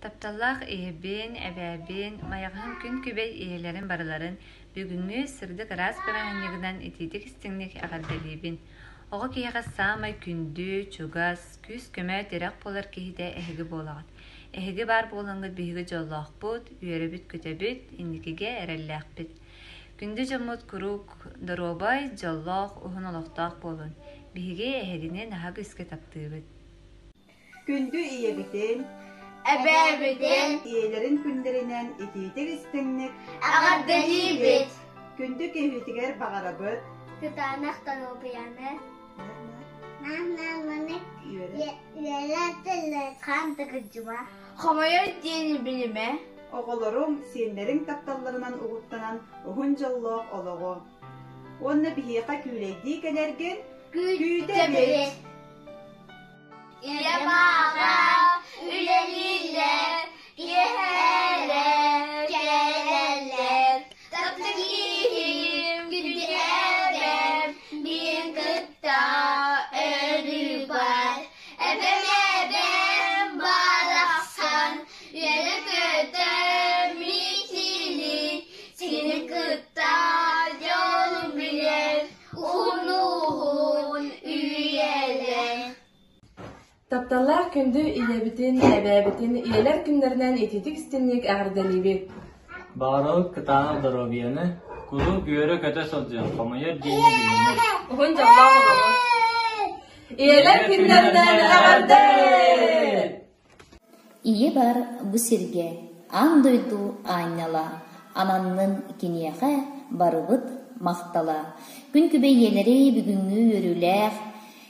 Тапталлаах ийэбин, эбээбин, майаҕаһым күн күбэй ийэлэрин барыларын бүгүҥҥү сырдык ыраас бырааһынньыгынан итиитик-истиҥник эҕэрдэлиибин! Оҕо киһиэхэ саамай күндү, чугас, күүс-көмө, тирэх буолар киһитэ эһиги буолаҕыт. Эһиги баар буолаҥҥыт биһиги дьоллоохпут, үөрэбит-көтөбүт, инникигэ эрэллээхпит. Күндү дьоммут куруук доруобай, дьоллоох, уһун олохтоох буолун. Биһиги эһигини наһаа күүскэ таптыыбыт. Күндү ийэбитин, эбээбитин, ийэлэрин күннэринэн итиитик-истиҥник эҕэрдэлиибит! Күндү киһибитигэр баҕарабыт Кытаанах доруобуйаны Хомойор диэни билимэ Оҕолоруҥ, сиэннэриҥ тапталларынан угуттанан уһун дьоллоох олоҕу уонна биһиэхэ күүлэйдии кэлэргин күүтэбит! Ийэм аҕа үлэлииллэр, киэһээлэр кэлэллэр. Таптыыр киһим күндү эбэм миигин кытта өрүү бар. Эбэм эбэм барахсан үөрэ-көтө миитиилиир, сини кытта дьолун билэр, уһун-уһун үйэлэр. Тапталлаах күндү ийэбитин, эбээбитин ийэлэр күннэринэн итиитик-истиҥник эҕэрдэлиибит! Баҕарабыт кытаанах доруобуйаны, куруук үөрэ-көтө сылдьыҥ, хомойор диэни билиммэт. Уһун дьоллоох олоҕу! Ийэлэр күннэринэн эҕэрдэ! Ийэ бар бу сиргэ аан дойду аанньала, ананнын киниэхэ барыбыт махтала. Күн күбэй ийэлэри бүгүҥҥү үөрүүлээх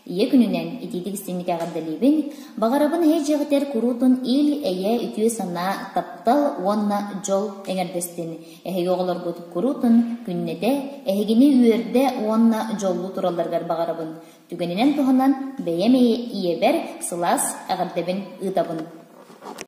Ийэ күнүнэн итиитик истиҥник эҕэрдэлиибин, баҕарабын эһэ дьиэҕитигэр куруутун ил-эйэ, үтүө санаа, таптал уонна дьол эҥэрдэстин. Эһиги оҕолоргут куруутун күннэтэ эһигини үөрдэ уонна дьоллуу туралларыгар баҕарабын. Түгэнинэн туһанан бэйэм ийэбэр сылаас эҕэрдэбин ыытабын.